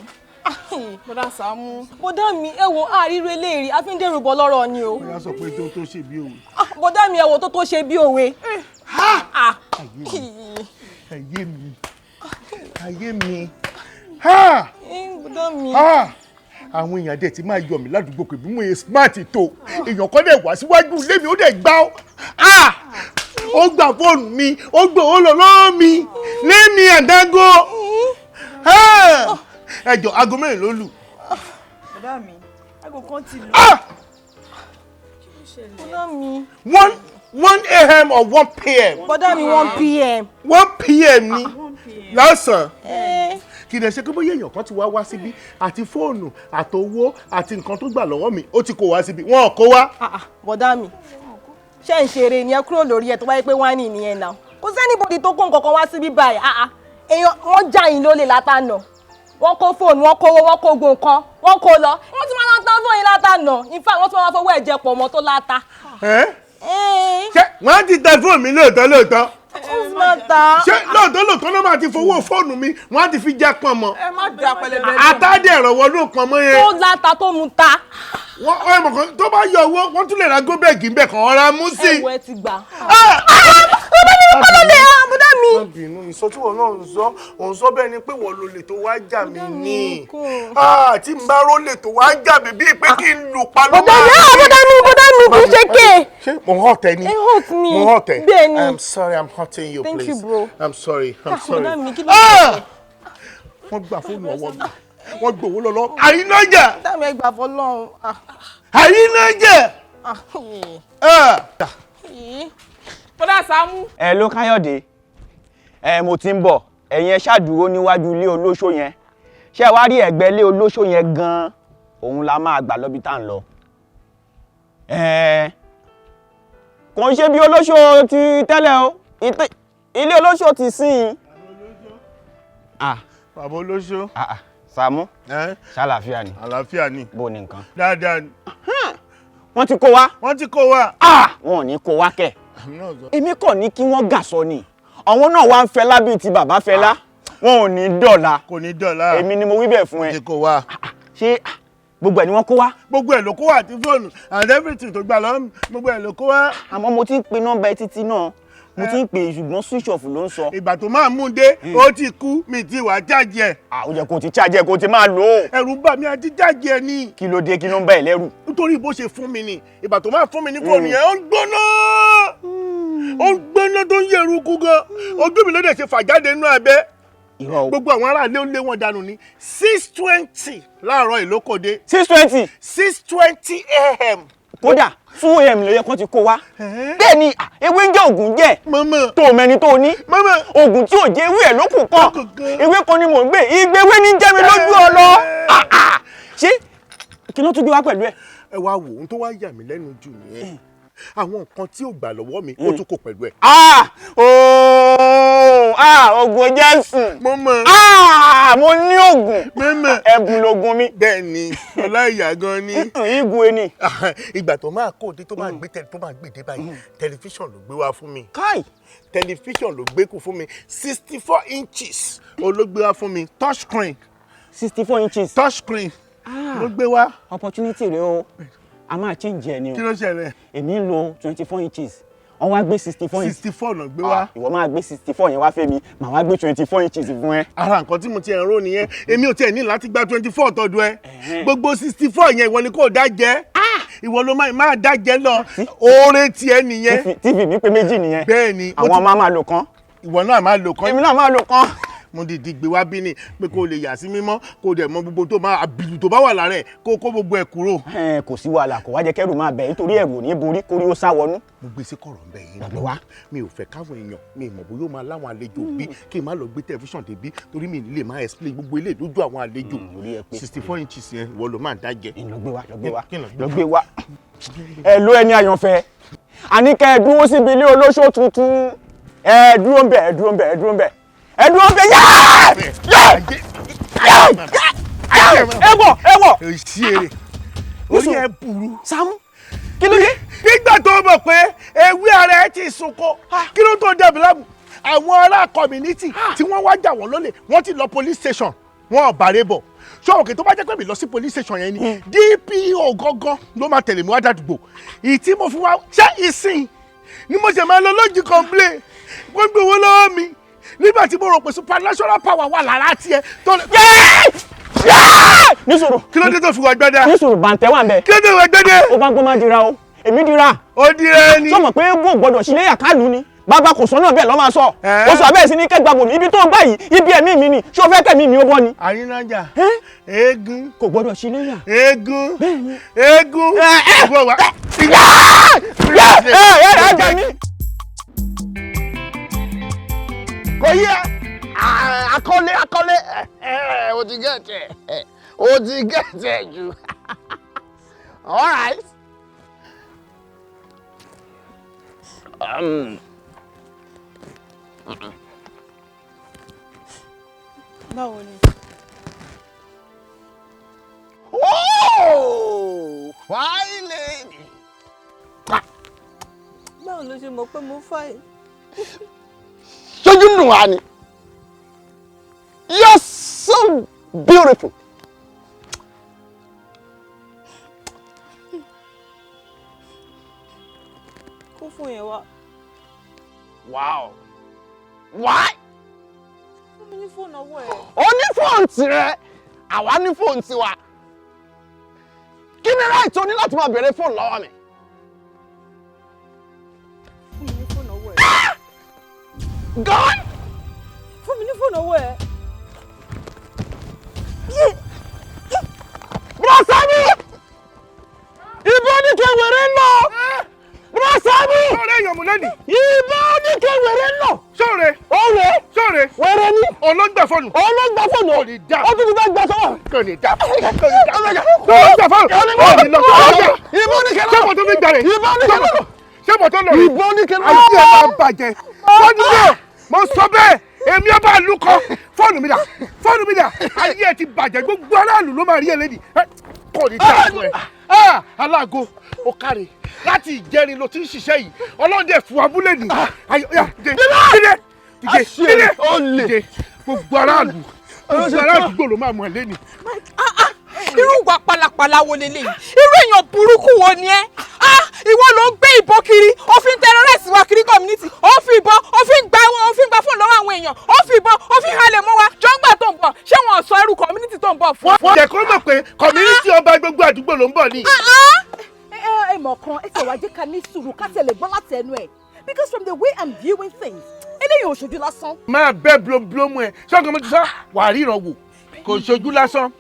Bọ́dà Sàámú. Bọ́dà mi, ẹ wo àríro eléyìí, a fi ń dèrò bọ́ lọ́rọ̀ ni o. Bóyá sọ pé tó tó ṣe bí òwe. Bọ́dà mi, ẹ wo tó tó ṣe bí òwe. Ayé mi, ayé mi. Bọ́dà mi. Àwọn èèyàn dẹ̀ ti máa yọ mí ládùúgbò pé bí mo yẹ smart tó, èèyàn kan dẹ̀ wá síwájú ilé mi, ó dẹ̀ gbá ó. Ó gba fóònù mi, ó gbé owó lọ lọ́wọ́ mi, lémi àdágó. Ẹ jọ̀ọ́, aago mẹ́rin ló lù. Bọ́dà mi, aago kan ti lù. Bọ́dà mi. 1 a.m. or 1 p.m.? Bọ́dà mi, 1 p.m. 1 p.m. ni lọ́sàn-án. Kì í dẹ̀ ṣe pé bóyá èèyàn kan ti wá wá síbí àti fóònù àtowó àti nǹkan tó gbà lọ́wọ́ mi, ó ti kó wá síbí, wọn ò kó wá. Bọ́dà mi, ṣé ń ṣeré ni? Ẹ kúrò lórí ẹ tó wáyé pé wáìnì nìyẹn náà. Kò sí anybody tó kó nǹkan kan wá síbí báyìí. Èèyàn wọ́n já yín lólè látànà, wọ́n kó fóònù, wọ́n kówó, wọ́n kó gbogbo nǹkan, wọ́n kó lọ. Wọ́n tún máa lọ tán fóònù látànà. In fact, wọ́n tún máa fọwọ́ ẹ̀jẹ̀ pọ̀ mọ́ tó láta. Ṣé wọ́n ti tẹ fóònù mi lóòótọ́ lóòótọ́? Ṣé lóòótọ́ lóòótọ́ ló máa ti fowó fóònù mi, wọ́n á ti fi jẹ́ pọ̀n mọ́? Ẹ má da pẹlẹbẹ lọ. Àtàdé ẹ̀rọ wọnú pọ̀n mọ́ yẹn. Tó láta tó mu ta. Wọ́n ẹ mọ̀ kan tó bá yọ owó, wọ́n tún lè ra gómẹ̀gì ńbẹ̀ kan ọ̀rá mú sí. Ẹ̀wọ̀ ẹ ti gbà. Bàbá mi kọ́ ló lè hàn bùdá mi. Má bínú, ìsọ tí wọn náà ń sọ, òun sọ bẹ́ẹ̀ ni pé wọ́n ló lè tó wá jà mí ní. Tí n bá ró lè tó wá jà mí bíi pé kí n lù pa ló máa. Bùdá mi, bùdá mi, kì í ṣe ké. Ṣé mo hàn tẹ ni? Ẹ hurt mi. Mo hàn tẹ. Bẹ́ẹ̀ ni. I'm sorry, I'm hurting you, Thank please. you, bro. I'm sorry, I'm sorry. Bùdá mi, kí ló ṣe? Wọ́n gbà fóònù ọwọ́ mi, wọ́n gbowó lọ́lọ́. Àrínájà. Bùdá mi, ẹ gbà fọlọ́run. Àrínájà. Bọ́dà Sàámú. Ẹ ló Káyọ̀dé, ẹ mo ti ń bọ̀, ẹ̀yin ẹ ṣàdúró níwájú ilé olóṣó yẹn. Ṣé ẹ wá rí ẹ̀gbẹ́ ilé olóṣó yẹn gan-an, òun la máa gbà lọ́bi tá à ń lọ. Kò ń ṣe bí olóṣó ti tẹ́lẹ̀ o, ilé olóṣó ti sìn. Bàbá olóṣó. Sàámú, ṣàlàáfíà ni? Àlàáfíà ni. Bó ni nǹkan? Dáadáa ni. Wọ́n ti kó wa. Wọ́n ti kó wa. Wọn ò ní kó wa kẹ̀. Èmi kàn ní kí wọ́n gàsọ ni, àwọn náà wá ń fẹlá bíi ti bàbá fẹlá, wọn ò ní dọ̀la. Kò ní dọ̀la. Èmi ni mo wí bẹ́ẹ̀ fún ẹ. Ti kó wa. Ṣé gbogbo ẹ̀ ni wọ́n kó wá? Gbogbo ẹ̀ ló kó wá, àti fóònù and everything tó gbà lọ́wọ́, gbogbo ẹ̀ ló kó wá. Àmọ́ mo ti ń pe nọ́mbà ẹ títí náà, mo ti ń pè, ṣùgbọ́n switch off ló ń sọ. Ìgbà tó máa mú un dé, ó ti kú, mi ti wà jáde ẹ̀. Ó yẹ kó o ti charge ẹ, kó o ti máa lò ó. Ẹ̀rù bà mí àti jáde ẹ ní. Kí ló dé? Kí ló ń bá ẹ lẹ́rù? Nítorí bó ṣe fún mi ni, ìgbà tó máa fún mi ní fóònù yẹn, ó ń gbóná, ó ń gbóná tó ń yẹ̀rù kú gan. Ojú mi ló dẹ̀ ṣe fà jáde nínú abẹ́. Gbogbo àwọn aráàlú lé wọn dànù ní 6:20 láàárọ̀ ìlókòdé. 6:20. 6:20 a.m. Kódà 2 a.m. ló yẹ kó ti kó wa. Bẹ́ẹ̀ ni, ewé ń jẹ́ ògùn jẹ́. Tó o mẹni tó o ní. Ògùn tí ò jẹ́ ewé ẹ̀ ló kù kàn. Ewé kan ni mò ń gbé, igbe ewé ní jẹ́ mi lójú ọlọ. Ṣé kí ló tún gbé wá pẹ̀lú ẹ̀? Ẹ wá wò ó, tó wá yà mí lẹ́nu jù nìyẹn, àwọn nǹkan tí ò gbà lọ́wọ́ mi, ó tún kó pẹ̀lú ẹ̀. Ògùn Jésù. Mo mọ̀. Mo ní ògùn. Ẹ̀bùn lògùn mi. Bẹ́ẹ̀ ni, ọlá ìyá gan ni. Igun eni. Ìgbà tó máa kó dé, tó máa gbé tẹlifíṣàn, tó máa gbé dé báyìí, tẹlifíṣàn ló gbé wá fún mi. Káì. Tẹlifíṣàn ló gbé kù fún mi, 64 inches ó ló gbé wá fún mi, touch screen. 64 inches. Touch screen ló gbé wá. Opportunity rẹ o, a máa change ẹ ni o. Kí ló ṣẹlẹ̀? Èmi ń lo 24 inches, wọ́n wá gbé 64 inches. 64 náà gbé wá. Ìwọ máa gbé 64 yẹn wá fẹ́ mi, màá wá gbé 24 inches fún ẹ. Ara nǹkan tí mo ti ẹ̀ ń rò nìyẹn. Èmi ò tiẹ̀ ní láti gba 24 tọdún ẹ. Gbogbo 64 yẹn, ìwọ ni kò dá jẹ, ìwọ ló máa dá jẹ lọ, oore tiẹ̀ nìyẹn. TV mi pé méjì nìyẹn. Bẹ́ẹ̀ ni. Àwọn máa máa lò kan. Ìwọ náà máa lò kan. Èmi náà máa lò kan. Mo dìdí gbé wá bí ni pé kó o lè yà sí mímọ́, kó o dẹ̀ mọ gbogbo tó máa àbìlù tó bá wà lára ẹ̀, kó o kó gbogbo ẹ̀ kúrò. Kò sí wàhálà, kò wá jẹ́ kẹ́rù máa bẹ̀ nítorí ẹ̀rù ò ní borí kórí ó sá wọnú. Mo gbé sí kọ̀rọ̀ ń bẹ̀ yín. Lọ wá. Mi ò fẹ́ káwọn èèyàn mi mọ̀ bóyá ó máa láwọn àlejò bí kí n má lọ gbé tẹlifíṣàn débí, torí mi ní lè máa explain gbogbo ilé lójú àwọn àlejò. 64 inches yẹn, ìwọ ló máa dá jẹ. Lọ gbé wá, lọ gbé wá, lọ gbé wá. Ẹ ló ẹni àyànfẹ́, àní kẹ́ ẹ dúró síbi ilé olóṣó tuntun, ẹ dúró ń bẹ̀, ẹ dúró ń bẹ̀, ẹ dúró ń bẹ̀, ẹ dúró ń bẹ̀. Yáà yáà yáà, ẹ wọ̀, ẹ wọ̀. Òṣèré, orí ẹ burú. Sàámú, kí ló dé? Nígbà tó mọ̀ pé ewé ara ẹ ti sunko, kí ló tó dẹ̀bi láàmú? Àwọn ará community tí wọ́n wá jà wọ́n lólè, wọ́n ti lọ police station. Wọn ò bàrẹ̀ bọ̀. Ṣọ́wọ́n kì tó bá jẹ́ pé mi lọ sí police station yẹn ni DPO gangan ló máa tẹ̀lé mi wá dàdúgbò. Ìtí mo fi wá ṣé ìsìn ni mo ṣe máa lọ lójú complain gbogbo owó lọ́wọ́ mi nígbà tí mo rò pé supernatural power wà lára tiẹ̀ tó lè. Nísòro. Kí ló dé tó fi wá gbẹ́dẹ́? Nísòro, bàǹtẹ̀ wà ń bẹ. Kí ló dé wá gbẹ́dẹ́? Ó bá ń gbọ́ máa dira o, èmi dira. Ó dira ni. Sọmọ pé bó gbọdọ̀ sílé àkàlù ni bàbá kò sọ náà bẹ́ẹ̀ lọ́ máa sọ. Ó sọ abẹ́ẹ̀ sí ní kẹ́gbà bòmí ibi tó ń gbà yìí, ibi ẹ̀mí mi ni. Ṣé o fẹ́ kẹ́mi mi ó bọ́ ni? Àrínájà, eégún. Kò gbọdọ̀ sílé yà. Eégún, eégún. Ìwọ wá. Kò yẹ akọ́lé akọ́lé, o ti gẹ̀tẹ̀, o ti gẹ̀tẹ̀ jù. All right. Báwo ni? Oh, fine lady. Báwo ló ṣe mọ̀ pé mo fine? Ṣojú nù wá ni. You're so beautiful. Kó fún yẹn wá. Wow. Why? Fún mi ní fóònù ọwọ́ ẹ̀. O ní fóònù tirẹ̀, àwa ní fóònù tiwa. Kí ni right o ní láti máa béèrè fóònù lọ́wọ́ mi? Fún mi ní fóònù ọwọ́ ẹ̀. God! Fún mi ní fóònù ọwọ́ ẹ̀. Brọ́sámi! Ibo ní kí wèrè ń lọ! Brọ́sámi! Sọ̀rọ̀ èèyàn mú lẹ́nìí. Ibo ní kí wèrè ń lọ! Sọ̀rọ̀. Ọ̀rẹ́. Sọ̀rọ̀. Wèrè ni. Ọlọ́gbà fọ́ọ̀nù. Ọlọ́gbà fọ́ọ̀nù. Kò ní dá. Ó tún ti fẹ́ gbà sọ́wọ́. Kò ní dá. Kò ní dá. Ọlọ́gbà fọ́ọ̀nù. Kò ní lọ. Ibo ní kí lọ. Ṣé mo tó fi gbà rẹ̀? Ibo ní kí lọ. Ṣé mo tó lọ rẹ̀? Ibo ní kí lọ. Àti ẹ̀ máa bàjẹ́. Fọ́ọ̀nù náà mo sọ bẹ́ẹ̀, èmi ọba àlùkọ. Fóònù mi dà, fóònù mi dà. Ayé ẹ ti bàjẹ́, gbogbo aráàlú ló máa rí ẹ lẹ́nìí. Kò ní dá fún ẹ. Aláàgó ó káre, láti ìjẹrin ló ti ń ṣiṣẹ́ yìí, ọlọ́dẹ fún abúlé ní. Ayọ̀ dìde dìde dìde dìde, gbogbo aráàlú, gbogbo aráàlú ló máa mọ̀ ẹ́ lẹ́nìí. Irú ìwà pálapàla wo leléyìí? Irú èèyàn burúkú wo ni ẹ́? Ìwọ ló ń gbé ìbọn kiri, ó fi ń terrorize wa kiri community, ó fi ìbọn, ó fi ń gba wọn, ó fi ń gba fóònù lọ́wọ́ àwọn èèyàn, ó fi ìbọn, ó fi ń halẹ̀ mọ́ wa. Jọ́ngbà tó ń bọ̀, ṣé wọn ò sọ irú community tó ń bọ̀ fún? Wọ́n jẹ́ kó mọ̀ pé community ọba gbogbo àdúgbò ló ń bọ̀ ni. Ẹ mọ̀ kan, ẹ tẹ̀ wá jẹ́ ká ní sùúrù ká tẹ̀lé gbọ́ láti ẹnu ẹ̀, because from the way I'm viewing things, eléyìí ò ṣojú lásán. Máa bẹ́ blomblom ẹ, ṣọ́gun mo ti sọ, wàá ríran wò, kò ṣojú lásán.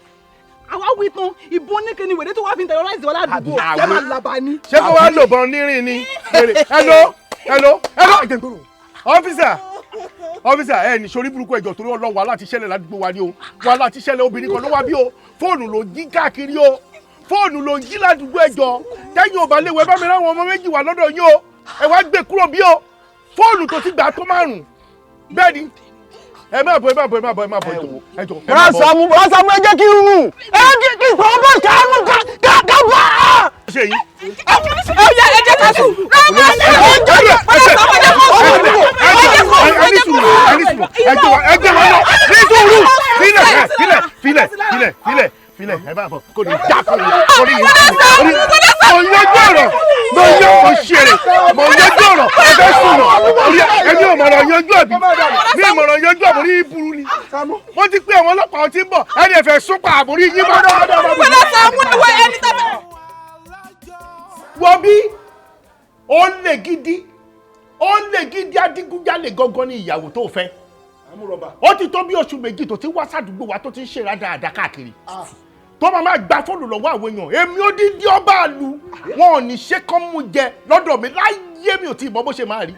Àwa wí tán, ìbọn oníke ni wèrè tó wá fi ń terrorize wa ládùúgbò, ṣé máa làbà ni. Ṣé kó wàá lò bọ́n nírin ni? Hello, hello, hello. Officer, officer, ẹ ní sori burúkú ẹjọ torí Ọlọ́run, wàhálà ti ṣẹlẹ̀ ládùúgbò wa ni o. Wàhálà ti ṣẹlẹ̀, obìnrin kan ló wá bí o. Fóònù ló jí káàkiri o. Fóònù ló jí ládùúgbò ẹjọ. Tẹ́yìn ò bá léwu, ẹ bá mi ráwọn ọmọ méjì wá lọ́dọ̀ yín o. Ẹ wá gbé kúrò bí o. Fóònù tó ti gbà tó márùn-ún. Bẹ́ẹ̀ ni. Ẹ má bọ̀, ẹ má bọ̀, ẹ má bọ̀, ẹ má bọ̀, ẹjọ, ẹjọ. Brọ́sámú, Brọ́sámú, ẹ jẹ́ kí n rùn. Ẹ jẹ́ kí n sọ bọ́ ṣàánú ká ká bá a. Ṣé yìí? Ẹ yẹ ẹ jẹ́ ká sùn. Filẹ̀, filẹ̀, filẹ̀, filẹ̀, filẹ̀, ẹ bá bọ̀, kò ní já fún mi, kò ní yìí, mo yanjú ọ̀rọ̀, mo yan mo ṣeré, mo yanjú ọ̀rọ̀, ẹ fẹ́ sùn lọ, ẹni ò mọ̀rọ̀ yanjú àbí, mi ò mọ̀rọ̀ yanjú àbí, orí burú ni, wọ́n ti pé àwọn ọlọ́pàá ti ń bọ̀, ẹni ẹ fẹ́ sún pa àbórí yín bá. Wọ́n bí ó lè gidi, ó lè gidi, adigunjalè gangan ni ìyàwó tó fẹ́. Ó ti tó bí oṣù 2 tó ti wá sádùúgbò wa tó ti ń ṣe rádaràda káàkiri, tó máa máa gba fóònù lọ́wọ́ àwọn èèyàn. Èmi ó dídí ọba àlù wọn ò ní ṣe kán mú jẹ lọ́dọ̀ mi láyé, mi ò tí ì mọ bó ṣe máa rí.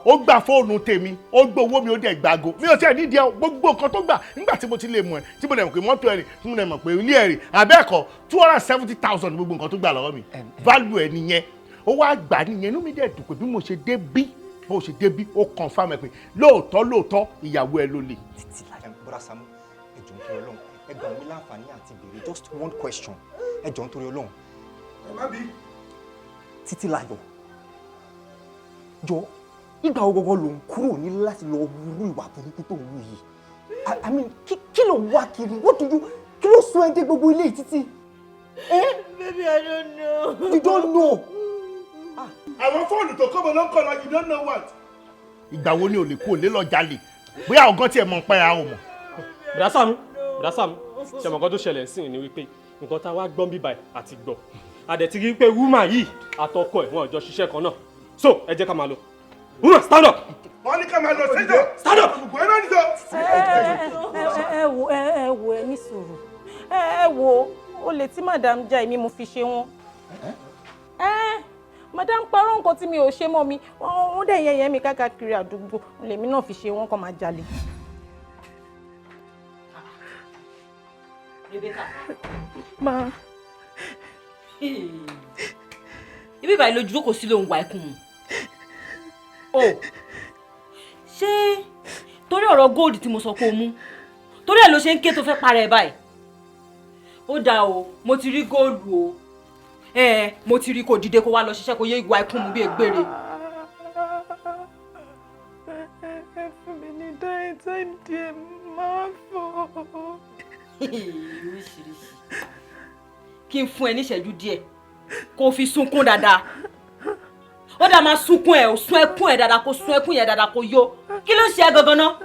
Ó gba fóònù tèmi, ó gbé owó mi, ó dẹ̀ gbàgò. Mi ò tí ẹ̀ nídìí ẹ gbogbo nǹkan tó gbà nígbà tí mo ti lè mọ̀ ẹ́, tí mo lè mọ̀ pé mọ́tò ẹ̀ rè, tí mo lè mọ̀ pé ilé ẹ̀ rè, àbẹ́ẹ̀kọ́ 270,000 gbogbo nǹkan tó gbà lọ́wọ́ mi, value ẹ̀ nìyẹn. Ó wá gbà nìyẹn, inú mi dẹ̀ dùn pé bí mo ṣe dé bí bó ṣe dé bí ó confirm ẹ pé lóòótọ́ lóòótọ́ ìyàwó ẹ ló lè. Bọ́dà Sàámú, ẹ jọ̀ọ́ nítorí Ọlọ́run, ẹ gbà mí láǹfààní àti béèrè just one question, ẹ jọ̀ọ́ nítorí Ọlọ́run. Ẹ má bí. Títílayọ̀, jọ ìgbà wo gọ́gọ́ ló ń kúrò ní láti lọ wúrú ìwà burúkú tó ń wù yìí? I mean, kí Kí ló ń wá kiri? What do you, kí ló sún ẹ dé gbogbo ilé yìí títí? Baby, I don't know. You don't know. Àwọn fóònù tó kọ́ mọ ló ń kọ́ lọ, you don't know what. Ìgbà wo ni ò lè kú ò lè lọ jalè? Bóyá ọgán tiẹ̀ mọ̀ ń pẹ́ ara ò mọ̀. Bùrọ̀dá Sàámú, Bùrọ̀dá Sàámú, ṣe mọ̀ nǹkan tó ṣẹlẹ̀ sí ni wípé nǹkan tá a wá gbọ́n bíbá ẹ̀ àti gbọ́. A dẹ̀ ti rí pé woman yìí àtọkọ ẹ̀ wọn ò jọ ṣiṣẹ́ kan náà. So ẹ jẹ́ ká máa lọ. Woman, stand up! Wọ́n ní ká máa lọ sẹ́jọ́. Stand up! Ẹ náà nìjọ. Ẹ wo, ẹ wo, ẹ ní sùúrù. Ẹ wo, olè tí madam já èmi mo fi ṣe wọn. Ẹ madam parọ́ nǹkan tí mi ò ṣe mọ́ mi, wọ́n dẹ̀ yẹ̀yẹ́ mi káàkiri àdúgbò, lèmi náà fi ṣe wọ́n kọ́ máa jalè. Rebecca. Ma. Ibi ìbàyìí lójú kò sí lóhùn wà ẹkùn mu. O ṣé torí ọ̀rọ̀ góòlù tí mo sọ pé o mú, torí ẹ̀ ló ṣe ń ké tó fẹ́ para ẹ̀ báyìí? Ó dáa o, mo ti rí góòlù o. Ẹ mo ti rí, kó dìde kó wá lọ ṣiṣẹ́, kó yé ìwà ẹkùn mu bí ègbére. Ẹ fún mi ní time díẹ̀, máa fọ́. Oríṣiríṣi. Kí n fún ẹ níṣẹ́jú díẹ̀ kó fi sunkún dáadáa. Ó dáa, máa sunkún ẹ, ò sun ẹkún ẹ dáadáa, kó sun ẹkún yẹn dáadáa kó yó. Kí ló ń ṣe ẹ gangan náà?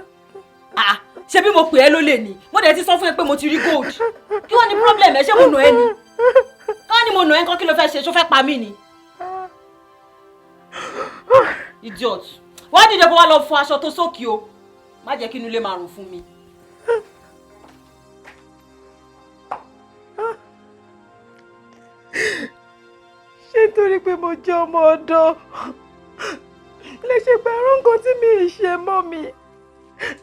Ah, ṣé bí mo pè ẹ́ ló lè ní, mo dẹ̀ ti sọ fún ẹ pé mo ti rí gold. Kí wọ́n ní problem ẹ? Ṣé mo nà ẹ́ ni? Ká ní mo nà ẹ́ nǹkan, kí ló fẹ́ ṣe? Ṣó fẹ́ pa mí ni? Idiot! Wá dìde kó wá lọ fọ aṣọ tó sókè o, má jẹ́ kí inú ilé máa rùn fún mi. Ṣé torí pé mo jẹ́ ọmọ ọ̀dọ́ lè ṣe pààrọ̀ nǹkan tí mi ì ṣe mọ́ mi?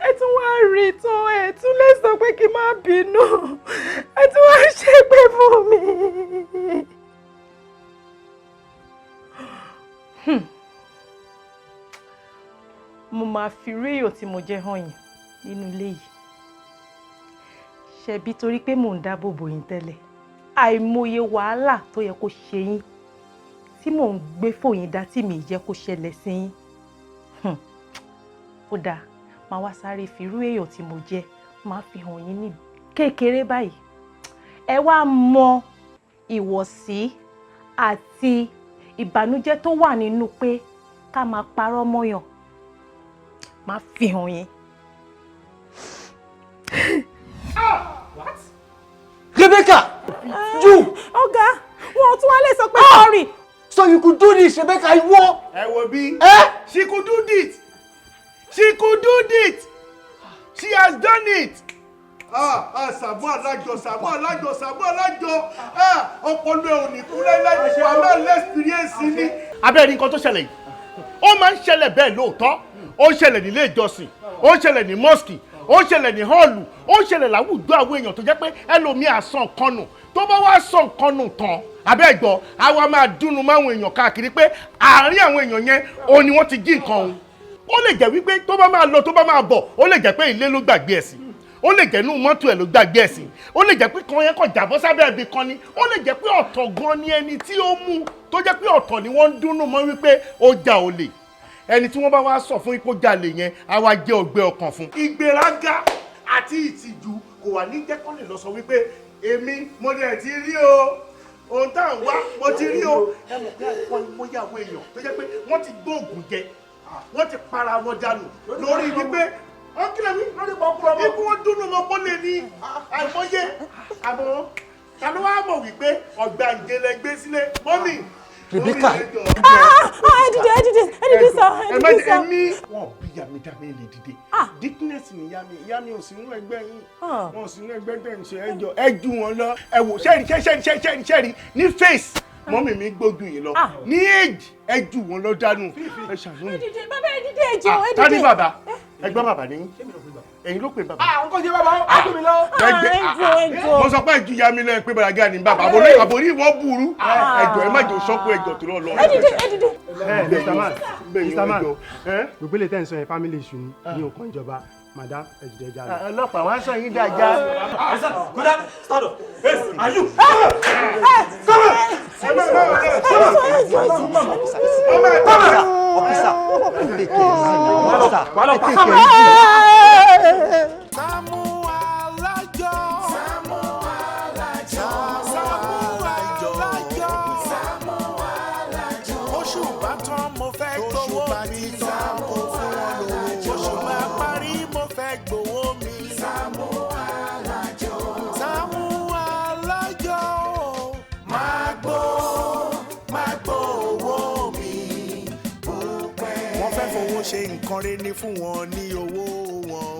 Ẹ tún wá rí i tán, ẹ tún lè sọ pé kí n má bínú, ẹ tún wá ṣépè fún mi. Mo máa fi réyò tí mo jẹ́ hàn yín nínú ilé yìí. Ṣebí torí pé mò ń dáàbò bò yín tẹ́lẹ̀, àìmọye wàhálà tó yẹ kó ṣe yín tí mò ń gbé fòyín dá tí mi jẹ́ kó ṣẹlẹ̀ sí yín. Ó dáa, máa wá sáré fi irú èèyàn tí mo jẹ́ máa fi hàn yín ní kékeré báyìí. Ẹ wá mọ ìwọ̀sí àti ìbànújẹ́ tó wà nínú pé ká máa parọ́ mọ́yàn, máa fi hàn yín. What? Rebecca! You! Ọ̀gá, wọn ò tún wá lè sọ pé sorry. So you could do this, Rebecca, ìwọ. Ẹ wo bí. She could do this. She could do this. She has done it. Ah, ah, Sàámú Alájọ, Sàámú Alájọ, Sàámú Alájọ. Ah, ọpọlọ ẹ ò ní kú láíláí, wà á máa lẹ́sìpírẹ́ǹsì ni. Abẹ́rẹ́ nǹkan tó ṣẹlẹ̀ yìí, ó máa ń ṣẹlẹ̀ bẹ́ẹ̀ lóòótọ́. Ó ń ṣẹlẹ̀ nílé ìjọsìn, ó ń ṣẹlẹ̀ ní mọ́sìkì, ó ń ṣẹlẹ̀ ní họ́ọ̀lù, ó ń ṣẹlẹ̀ láwùjọ àwọn èèyàn tó jẹ́ pé ẹlòmíì á sọ nǹkan nù. Tó bá wá sọ nǹkan nù tán, abẹ́ẹ̀gbọ́, àwa máa dúnnu máwọn èèyàn káàkiri pé àárín àwọn èèyàn yẹn òun ni wọ́n ti jí nǹkan òun. Ó lè jẹ́ wípé tó bá máa lọ, tó bá máa bọ̀, ó lè jẹ́ pé ilé ló gbàgbé ẹ̀ sí, ó lè jẹ́ inú mọ́tò ẹ̀ ló gbàgbé ẹ̀ sí, ó lè jẹ́ pé kan yẹn kàn jábọ́ sábẹ́ ibi kan ni, ó lè jẹ́ pé ọ̀tọ̀ gan ni ẹni tí ó mú, tó jẹ́ pé ọ̀tọ̀ ni wọ́n ń dúnnú mọ́ wípé ó ja olè. Ẹni tí wọ́n bá wá sọ fún ipò jalè yẹn á wá jẹ́ ọgbẹ́ ọkàn fún. Ìgbéraga àti ìtìjú kò wà ní jẹ́ kó lè lọ sọ wípé èmi mo dẹ̀ ti rí o, ohun tá à ń wá mo ti rí o. Ẹ mọ̀ pé àìkọ́ ni mo yá àwọn èèyàn tó jẹ́ pé wọ́n ti gbóògùn jẹ, wọ́n ti para wọn dànù lórí wípé wọ́n kílẹ̀ wí ikú wọn dúnú mọ́ pọ́lẹ̀ ní àìmọye. Àmọ́ ta ló wá mọ̀ wípé ọ̀gbàǹjẹ lẹ gbé sílé mọ́mì. Rebecca. Ẹ dìde, ẹ dìde, ẹ dìde sọ, ẹ dìde sọ. Ẹ̀mí wọn bí yàmi dàmí lè dìde. Dickness ni yàmi, yàmi ò sí nínú ẹgbẹ́ yín, wọn ò sí nínú ẹgbẹ́ tẹ̀ ń ṣe. Ẹjọ́ ẹ ju wọn lọ. Ẹ wò ṣẹ́ẹ̀rì ṣẹ́ẹ̀rì ṣẹ́ẹ̀rì ṣẹ́ẹ̀rì ní face mọ́mì mi gbójú yìí lọ ní èjì, ẹ jù wọn lọ dànù. Ẹ ṣàánú mi. Ẹ dìde bàbá, ẹ dìde, ẹ jọ̀ọ́, ẹ dìde. Ta ni bàbá? Ẹgbẹ́ bàbá ni ẹ̀yin ló pè bàbá. Àwọn kò ṣe bàbá, ó jù mí lọ. Ẹgbẹ́ mo sọ pé ẹjú ya mi lọ, ẹ pé bàbá gíga ni bàbá àbórí ìwọ burú. Ẹjọ́ ẹ má jẹ́ òṣọ́kù, ẹjọ́ tó lọ. Ẹ dìde, ẹ dìde. Mr. Man, Mr. Man, gbogbo ilé tẹ́ ń sọ yẹn family issue ni, ní òkan ìjọba. Madam, ẹ dìde, ẹja lọ. Ọlọ́pàá wá sọ yín dájá. Kódà stand up. Hey, are you? Officer, take it easy now. Officer, take it easy. Sàámú Alájọ. tán mo fẹ́ gbowó mi. Sàámú fún wọn lówó. Oṣù bá parí mo fẹ́ gbowó mi. Sàámú Alájọ. Sàámú Alájọ o. Máa gbó máa gbó owó mi. Wọ́n fẹ́ fowó ṣe nǹkan rere ní fún wọn ní owó wọn.